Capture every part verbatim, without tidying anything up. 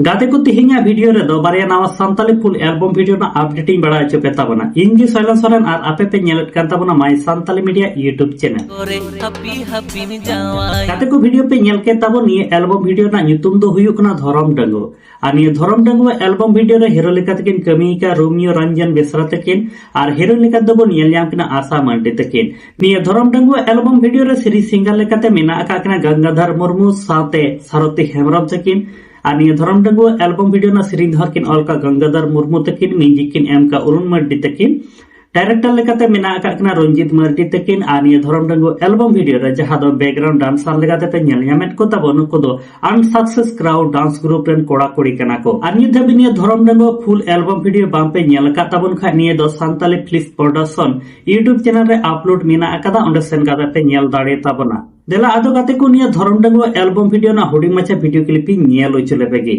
ᱜᱟᱛᱮ ᱠᱚ, ᱛᱮᱦᱮᱧᱟᱜ ᱵᱷᱤᱰᱤᱭᱳ ᱨᱮᱫᱚ ᱵᱟᱨᱭᱟ ᱱᱟᱣᱟ ᱥᱟᱱᱛᱟᱞᱤ ᱯᱷᱩᱞ ᱮᱞᱵᱚᱢ ᱵᱷᱤᱰᱤᱭᱳ ᱨᱮᱱᱟᱜ ᱟᱯᱰᱮᱴ ᱤᱧ ᱵᱟᱲᱟᱭ ᱦᱚᱪᱚ ᱯᱮ ᱛᱟᱵᱚᱱᱟ᱾ ᱤᱧ ᱜᱮ ᱥᱚᱭᱞᱚᱱ ᱥᱚᱨᱮᱱ ᱟᱨ ᱟᱯᱮ ᱯᱮ ᱧᱮᱞᱮᱫ ᱠᱟᱱ ᱛᱟᱵᱚᱱᱟ My Santali Media YouTube channel᱾ ᱜᱟᱛᱮ ᱠᱚ, ᱵᱷᱤᱰᱤᱭᱳ ᱯᱮ ᱧᱮᱞ ᱠᱮᱫ ᱛᱟᱵᱚᱱ, ᱱᱤᱭᱟᱹ ᱮᱞᱵᱚᱢ ᱵᱷᱤᱰᱤᱭᱳ ᱨᱮᱱᱟᱜ ᱧᱩᱛᱩᱢ ᱫᱚ ᱦᱩᱭᱩᱜ ᱠᱟᱱᱟ ᱫᱷᱚᱨᱚᱢ ᱰᱟᱺᱜᱩᱣᱟᱹ᱾ ᱟᱨ ᱱᱤᱭᱟᱹ ᱫᱷᱚᱨᱚᱢ ᱰᱟᱺᱜᱩᱣᱟᱹ ᱮᱞᱵᱚᱢ ᱵᱷᱤᱰᱤᱭᱳ ᱨᱮ ᱦᱤᱨᱳ ᱞᱮᱠᱟ ᱛᱮᱠᱤᱱ ᱠᱟᱹᱢᱤ ᱟᱠᱟᱫ ᱨᱳᱢᱤᱭᱳ ᱨᱚᱧᱡᱚᱱ ᱵᱮᱥᱨᱟ ᱛᱟᱹᱠᱤᱱ ᱟᱨ ᱦᱤᱨᱳᱭᱤᱱ ᱞᱮᱠᱟ ᱛᱮᱵᱚᱱ ᱧᱮᱞ ᱧᱟᱢ ᱠᱤᱱᱟ ᱟᱥᱟ ᱢᱟᱱᱰᱤ ᱛᱟᱹᱠᱤᱱ᱾ ᱱᱤᱭᱟᱹ ᱫᱷᱚᱨᱚᱢ ᱰᱟᱺᱜᱩᱣᱟᱹ ᱮᱞᱵᱚᱢ ᱵᱷᱤᱰᱤᱭᱳ ᱨᱮ ᱥᱮᱨᱮᱧ ᱥᱤᱝᱜᱟᱨ ᱞᱮᱠᱟᱛᱮ ᱢᱮᱱᱟᱜ ᱟᱠᱟᱫ ᱠᱤᱱᱟ ᱜᱟᱝᱜᱟᱫᱷᱟᱨ ᱢᱩᱨᱢᱩ ᱥᱟᱶᱛᱮ ᱥᱟᱨᱚᱛᱤ ᱦᱮᱢᱵᱨᱚᱢ ᱛᱟᱹᱠᱤᱱ᱾ ᱟᱨ ᱱᱤᱭᱟᱹ ᱫᱷᱚᱨᱚᱢ ᱰᱟᱺᱜᱩᱣᱟᱹ ᱮᱞᱵᱚᱢ ᱵᱷᱤᱰᱤᱭᱳ ᱨᱮᱱᱟᱜ ᱥᱮᱨᱮᱧ ᱫᱚ ᱦᱟᱸᱜ ᱠᱤᱱ ᱚᱞ ᱠᱟᱜ ᱜᱟᱝᱜᱟᱫᱷᱟᱨ ᱢᱩᱨᱢᱩ ᱛᱟᱹᱠᱤᱱ, ᱢᱤᱣᱡᱤᱠ ᱠᱤᱱ ᱮᱢ ᱠᱟᱜ ᱚᱨᱩᱱ ᱢᱟᱨᱰᱤ ᱛᱟᱹᱠᱤᱱ᱾ ᱰᱟᱭᱨᱮᱠᱴᱚᱨ ᱞᱮᱠᱟᱛᱮ ᱢᱮᱱᱟᱜ ᱟᱠᱟᱫ ᱠᱤᱱᱟ ᱨᱚᱧᱡᱤᱛ ᱢᱟᱨᱰᱤ ᱛᱟᱹᱠᱤᱱ᱾ ᱟᱨ ᱱᱤᱭᱟᱹ ᱫᱷᱚᱨᱚᱢ ᱰᱟᱺᱜᱩᱣᱟᱹ ᱮᱞᱵᱚᱢ ᱵᱷᱤᱰᱤᱭᱳ ᱨᱮ ᱡᱟᱦᱟᱸ ᱫᱚ ᱵᱮᱠᱜᱨᱟᱣᱩᱱᱰ ᱰᱟᱱᱥᱟᱨ ᱞᱮᱠᱟᱛᱮ ᱯᱮ ᱧᱮᱞ ᱧᱟᱢᱮᱫ ᱠᱚ ᱛᱟᱵᱚᱱ, ᱱᱩᱠᱩ ᱫᱚ ᱟᱱᱥᱟᱠᱥᱮᱥ ᱠᱨᱟᱣ ᱰᱟᱱᱥ ᱜᱨᱩᱯ ᱨᱮᱱ ᱠᱚᱲᱟ ᱠᱩᱲᱤ ᱠᱟᱱᱟ ᱠᱚ᱾ ᱟᱨ ᱱᱤᱛ ᱫᱷᱟᱹᱵᱤᱡ ᱱᱤᱭᱟᱹ ᱫᱷᱚᱨᱚᱢ ᱰᱟᱺᱜᱩᱣᱟᱹ ᱯᱷᱩᱞ ᱮᱞᱵᱚᱢ ᱵᱷᱤᱰᱤᱭᱳ ᱵᱟᱝ ᱯᱮ ᱧᱮᱞ ᱟᱠᱟᱫ ᱛᱟᱵᱚᱱ ᱠᱷᱟᱱ, ᱱᱤᱭᱟᱹ ᱫᱚ Santali films production YouTube channel ᱨᱮ ᱟᱯᱞᱳᱰ ᱢᱮᱱᱟᱜ ᱟᱠᱟᱫᱟ, ᱚᱸᱰᱮ ᱥᱮᱱ ᱠᱟᱛᱮ ᱯᱮ ᱧᱮᱞ ᱫᱟᱲᱮ ᱛᱟᱵᱚᱱᱟ᱾ ᱫᱮᱞᱟ ᱟᱫᱚ ᱜᱟᱛᱮ ᱠᱚ, ᱱᱤᱭᱟᱹ ᱫᱷᱚᱨᱚᱢ ᱰᱟᱺᱜᱩᱣᱟᱹ ᱮᱞᱵᱚᱢ ᱵᱷᱤᱰᱤᱭᱳ ᱨᱮᱱᱟᱜ ᱦᱩᱰᱤᱧ ᱢᱟᱪᱷᱟ ᱵᱷᱤᱰᱤᱭᱳ ᱠᱞᱤᱯ ᱤᱧ ᱧᱮᱞ ᱦᱚᱪᱚ ᱞᱮᱯᱮ ᱜᱮ᱾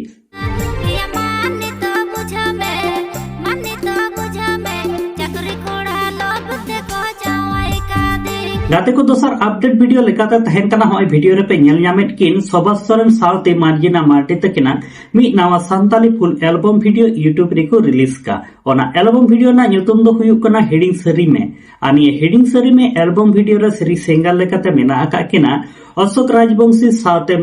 ᱜᱟᱛᱮ ᱠᱚ, ᱫᱚᱥᱟᱨ ᱟᱯᱰᱮᱴ ᱵᱷᱤᱰᱤᱭᱳ ᱞᱮᱠᱟᱛᱮ ᱛᱟᱦᱮᱱ ᱠᱟᱱᱟ, ᱦᱚᱸᱜᱼᱚᱭ ᱵᱷᱤᱰᱤᱭᱳ ᱨᱮᱯᱮ ᱧᱮᱞ ᱧᱟᱢᱮᱫ ᱠᱤᱱ ᱥᱩᱵᱷᱟᱥ ᱥᱚᱨᱮᱱ ᱥᱟᱶᱛᱮ ᱢᱟᱨᱡᱤᱱᱟ ᱢᱟᱨᱰᱤ ᱛᱟᱹᱠᱤᱱᱟᱜ ᱢᱤᱫ ᱱᱟᱣᱟ ᱥᱟᱱᱛᱟᱞᱤ ᱯᱷᱩᱞ ᱮᱞᱵᱚᱢ ᱵᱷᱤᱰᱤᱭᱳ YouTube ᱨᱮᱠᱚ ᱨᱤᱞᱤᱡᱽ ᱠᱟ᱾ ᱚᱱᱟ ᱮᱞᱵᱚᱢ ᱵᱷᱤᱰᱤᱭᱳ ᱨᱮᱱᱟᱜ ᱧᱩᱛᱩᱢ ᱫᱚ ᱦᱩᱭᱩᱜ ᱠᱟᱱᱟ ᱦᱤᱲᱤᱧ ᱥᱟᱹᱨᱤ ᱢᱮ᱾ ᱟᱨ ᱱᱤᱭᱟᱹ ᱦᱤᱲᱤᱧ ᱥᱟᱹᱨᱤ ᱢᱮ ᱮᱞᱵᱚᱢ ᱵᱷᱤᱰᱤᱭᱳ ᱨᱮ ᱥᱮᱨᱮᱧ ᱥᱤᱝᱜᱟᱨ ᱞᱮᱠᱟᱛᱮ ᱢᱮᱱᱟᱜ ᱟᱠᱟᱫ ᱠᱤᱱᱟ ᱚᱥᱳᱠ ᱨᱟᱡᱽᱵᱚᱝᱥᱤ ᱥᱟᱶᱛᱮ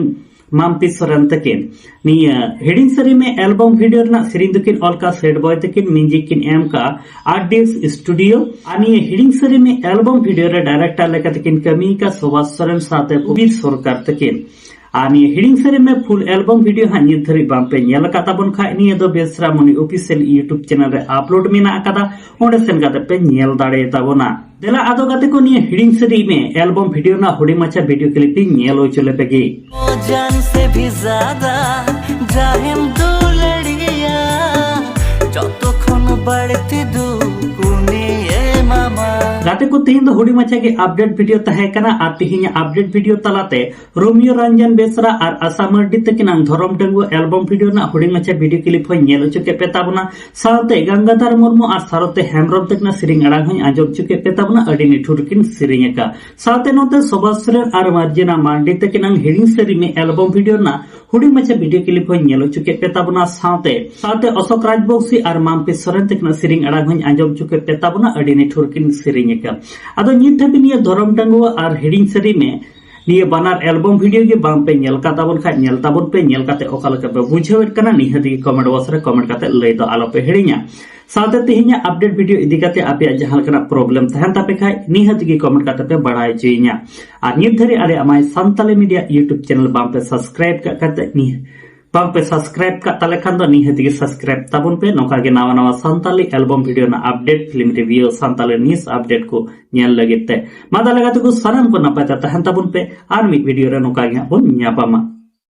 ᱢᱟᱢᱯᱤ ᱥᱚᱨᱮᱱ ᱛᱟᱹᱠᱤᱱ᱾ ᱱᱤᱭᱟᱹ ᱦᱤᱲᱤᱧ ᱥᱟᱹᱨᱤ ᱢᱮ ᱮᱞᱵᱚᱢ ᱵᱷᱤᱰᱤᱭᱳ ᱨᱮᱱᱟᱜ ᱥᱮᱨᱮᱧ ᱫᱚᱠᱤᱱ ᱚᱞ ᱠᱟᱜ ᱥᱮᱴ ᱵᱚᱭ ᱛᱟᱹᱠᱤᱱ, ᱢᱤᱣᱡᱤᱠ ᱠᱤᱱ ᱮᱢ ᱠᱟᱜ ᱟᱨ ᱰᱤ ᱮᱥ ᱥᱴᱩᱰᱤᱭᱳ᱾ ᱟᱨ ᱱᱤᱭᱟᱹ ᱦᱤᱲᱤᱧ ᱥᱟᱹᱨᱤ ᱢᱮ ᱮᱞᱵᱚᱢ ᱵᱷᱤᱰᱤᱭᱳ ᱨᱮ ᱰᱟᱭᱨᱮᱠᱴᱚᱨ ᱞᱮᱠᱟ ᱛᱮᱠᱤᱱ ᱠᱟᱹᱢᱤ ᱠᱟᱜ ᱥᱩᱵᱷᱟᱥ ᱥᱚᱨᱮᱱ ᱥᱟᱶᱛᱮ ᱠᱚᱵᱤᱨ ᱥᱚᱨᱠᱟᱨ ᱛᱟᱹᱠᱤᱱ᱾ ᱟᱨ ᱱᱤᱭᱟᱹ ᱦᱤᱲᱤᱧ ᱥᱟᱹᱨᱤ ᱢᱮ ᱯᱷᱩᱞ ᱮᱞᱵᱚᱢ ᱵᱷᱤᱰᱤᱭᱳ ᱦᱟᱸᱜ ᱱᱤᱛ ᱫᱷᱟᱹᱨᱤᱡ ᱵᱟᱝ ᱯᱮ ᱧᱮᱞ ᱟᱠᱟᱫ ᱛᱟᱵᱚᱱ ᱠᱷᱟᱡ, ᱱᱤᱭᱟᱹ ᱫᱚ ᱵᱮᱥᱨᱟ ᱢᱚᱱᱤ ᱚᱯᱷᱤᱥᱤᱭᱟᱞ YouTube ᱪᱮᱱᱮᱞ ᱨᱮ ᱟᱯᱞᱳᱰ ᱢᱮᱱᱟᱜ ᱟᱠᱟᱫᱟ, ᱚᱸᱰᱮ ᱥᱮᱱ ᱠᱟᱛᱮ ᱯᱮ ᱧᱮᱞ ᱫᱟᱲᱮ ᱛᱟᱵᱚᱱᱟ᱾ ᱫᱮᱞᱟ ᱟᱫᱚ ᱜᱟᱛᱮ ᱠᱚ, ᱱᱤᱭᱟᱹ ᱦᱤᱲᱤᱧ ᱥᱟᱹᱨᱤ ᱢᱮ ᱮᱞᱵᱚᱢ ᱵᱷᱤᱰᱤᱭᱳ ᱨᱮᱱᱟᱜ ᱦᱩᱰᱤᱧ ᱢᱟᱪᱷᱟ ᱵᱷᱤᱰᱤᱭᱳ ᱠᱞᱤᱯ ᱤᱧ ᱧᱮᱞ ᱦᱚᱪᱚ ᱞᱮᱯᱮ ᱜᱮ᱾ वो जान से भी ज्यादा जाहिम दुलड़िया, যতক্ষণ বাড়িতে দুকুনি এ মামা। ᱜᱟᱛᱮ ᱠᱚ, ᱛᱮᱦᱮᱧ ᱫᱚ ᱦᱩᱰᱤᱧ ᱢᱟᱪᱷᱟ ᱜᱮ ᱟᱯᱰᱮᱴ ᱵᱷᱤᱰᱤᱭᱳ ᱛᱟᱦᱮᱸ ᱠᱟᱱᱟ᱾ ᱟᱨ ᱛᱮᱦᱮᱧᱟᱜ ᱟᱯᱰᱮᱴ ᱵᱷᱤᱰᱤᱭᱳ ᱛᱟᱞᱟᱛᱮ ᱨᱳᱢᱤᱭᱳ ᱨᱚᱧᱡᱚᱱ ᱵᱮᱥᱨᱟ ᱟᱨ ᱟᱥᱟ ᱢᱟᱨᱰᱤ ᱛᱟᱹᱠᱤᱱᱟᱜ ᱫᱷᱚᱨᱚᱢ ᱰᱟᱺᱜᱩᱣᱟᱹ ᱮᱞᱵᱚᱢ ᱵᱷᱤᱰᱤᱭᱳ ᱨᱮᱱᱟᱜ ᱦᱩᱰᱤᱧ ᱢᱟᱪᱷᱟ ᱵᱷᱤᱰᱤᱭᱳ ᱠᱞᱤᱯ ᱦᱚᱸᱧ ᱧᱮᱞ ᱦᱚᱪᱚ ᱠᱮᱫ ᱯᱮ ᱛᱟᱵᱚᱱᱟ᱾ ᱥᱟᱶᱛᱮ ᱜᱟᱝᱜᱟᱫᱷᱟᱨ ᱢᱩᱨᱢᱩ ᱟᱨ ᱥᱟᱨᱚᱛᱮ ᱦᱮᱢᱵᱨᱚᱢ ᱛᱟᱹᱠᱤᱱᱟᱜ ᱥᱮᱨᱮᱧ ᱟᱲᱟᱝ ᱦᱚᱸᱧ ᱟᱸᱡᱚᱢ ᱦᱚᱪᱚ ᱠᱮᱫ ᱯᱮ ᱛᱟᱵᱚᱱᱟ᱾ ᱟᱹᱰᱤ ᱱᱤᱴᱷᱩᱨ ᱠᱤᱱ ᱥᱮᱨᱮᱧ ᱟᱠᱟᱫ᱾ ᱥᱟᱶᱛᱮ ᱱᱚᱛᱮ ᱥᱩᱵᱷᱟᱥ ᱥᱚᱨᱮᱱ ᱟᱨ ᱢᱟᱨᱡᱤᱱᱟ ᱢᱟᱨᱰᱤ ᱛᱟᱹᱠᱤᱱᱟᱜ ᱦᱤᱲᱤᱧ ᱥᱟᱹᱨᱤ ᱢᱮ ᱮᱞᱵᱚᱢ ᱵᱷᱤᱰᱤᱭᱳ ᱨᱮᱱᱟᱜ ᱦᱩᱰᱤᱧ ᱢᱟᱪᱷᱟ ᱵᱷᱤᱰᱤᱭᱳ ᱠᱞᱤᱯ ᱦᱚᱸᱧ ᱧᱮᱞ ᱦᱚᱪᱚ ᱠᱮᱫ ᱯᱮ ᱛᱟᱵᱚᱱᱟ᱾ ᱥᱟᱶᱛᱮ ᱚᱥᱳᱠ ᱨᱟᱡᱽᱵᱚᱝᱥᱤ ᱟᱨ ᱢᱟᱢᱯᱤ ᱥᱚᱨᱮᱱ ᱛᱟᱹᱠᱤᱱᱟᱜ ᱥᱮᱨᱮᱧ ᱟᱲᱟᱝ ᱦᱚᱸᱧ ᱟᱸᱡᱚᱢ ᱦᱚᱪᱚ ᱠᱮᱫ ᱯᱮ ᱛᱟᱵᱚᱱᱟ᱾ ᱟᱹᱰᱤ ᱱᱤᱴᱷᱩᱨ ᱠᱤᱱ ᱥᱮᱨᱮᱧ ᱟᱠᱟᱫ᱾ ᱟᱫᱚ ᱱᱤᱛ ᱫᱷᱟᱹᱵᱤᱡ ᱱᱤᱭᱟᱹ ᱫᱷᱚᱨᱚᱢ ᱰᱟᱺᱜᱩᱣᱟᱹ ᱟᱨ ᱦᱤᱲᱤᱧ ᱥᱟᱹᱨᱤ ᱢᱮ ᱱᱤᱭᱟᱹ ᱵᱟᱱᱟᱨ ᱮᱞᱵᱚᱢ ᱵᱷᱤᱰᱤᱭᱳ ᱜᱮ ᱵᱟᱝ ᱯᱮ ᱧᱮᱞ ᱠᱟᱜ ᱛᱟᱵᱚᱱ ᱠᱷᱟᱡ, ᱧᱮᱞ ᱛᱟᱵᱚᱱ ᱯᱮ᱾ ᱧᱮᱞ ᱠᱟᱛᱮ ᱚᱠᱟ ᱞᱮᱠᱟ ᱯᱮ ᱵᱩᱡᱷᱟᱹᱣᱮᱫ ᱠᱟᱱᱟ, ᱱᱤᱦᱟᱹᱛ ᱜᱮ ᱠᱚᱢᱮᱱᱴ ᱵᱚᱠᱥ ᱨᱮ ᱠᱚᱢᱮᱱᱴ ᱠᱟᱛᱮ ᱞᱟᱹᱭ ᱫᱚ ᱟᱞᱚ ᱯᱮ ᱦᱤᱲᱤᱧᱟ᱾ ᱥᱟᱶᱛᱮ ᱛᱮᱦᱮᱧᱟᱜ ᱟᱯᱰᱮᱴ ᱵᱷᱤᱰᱤᱭᱳ ᱤᱫᱤ ᱠᱟᱛᱮ ᱟᱯᱮᱭᱟᱜ ᱡᱟᱦᱟᱸ ᱞᱮᱠᱟᱱᱟᱜ ᱯᱨᱚᱵᱞᱮᱢ ᱛᱟᱦᱮᱱ ᱛᱟᱯᱮ ᱠᱷᱟᱡ, ᱱᱤᱦᱟᱹᱛ ᱜᱮ ᱠᱚᱢᱮᱱᱴ ᱠᱟᱛᱮ ᱯᱮ ᱵᱟᱲᱟᱭ ᱦᱚᱪᱚᱭᱤᱧᱟ᱾ ᱟᱨ ᱱᱤᱛ ᱫᱷᱟᱹᱨᱤᱡ ᱟᱞᱮᱭᱟᱜ ᱢᱟᱭ ᱥᱟᱱᱛᱟᱞᱤ ᱢᱤᱰᱤᱭᱟ ᱭᱩᱴᱩᱵᱽ ᱪᱮᱱᱮᱞ ᱵᱟᱝ ᱯᱮ ᱥᱟᱵᱥᱠᱨᱟᱭᱤᱵ ᱠᱟᱜ ᱠᱷᱟᱡ, ᱱᱤᱦᱟᱹᱛ ᱵᱟᱝ ᱯᱮ ᱥᱟᱵᱥᱠᱨᱟᱭᱤᱵ ᱠᱟᱜ ᱛᱟᱞᱮ ᱠᱷᱟᱱ ᱫᱚ ᱱᱤᱦᱟᱹᱛ ᱜᱮ ᱥᱟᱵᱥᱠᱨᱟᱭᱤᱵ ᱛᱟᱵᱚᱱ ᱯᱮ᱾ ᱱᱚᱝᱠᱟ ᱜᱮ ᱱᱟᱣᱟ ᱱᱟᱣᱟ ᱥᱟᱱᱛᱟᱞᱤ ᱮᱞᱵᱚᱢ ᱵᱷᱤᱰᱤᱭᱳ ᱨᱮᱱᱟᱜ update, film review, Santali news update ᱠᱚ ᱧᱮᱞ ᱞᱟᱹᱜᱤᱫ ᱛᱮ᱾ ᱢᱟ ᱛᱟᱦᱞᱮ ᱜᱟᱛᱮ ᱠᱚ, ᱥᱟᱱᱟᱢ ᱠᱚ ᱱᱟᱯᱟᱭ ᱛᱮ ᱛᱟᱦᱮᱱ ᱛᱟᱵᱚᱱ ᱯᱮ᱾ ᱟᱨ ᱢᱤᱫ ᱵᱷᱤᱰᱤᱭᱳ ᱨᱮ ᱱᱚᱝᱠᱟ ᱜᱮ ᱦᱟᱸᱜ ᱵᱚᱱ ᱧᱟᱯᱟᱢᱟ᱾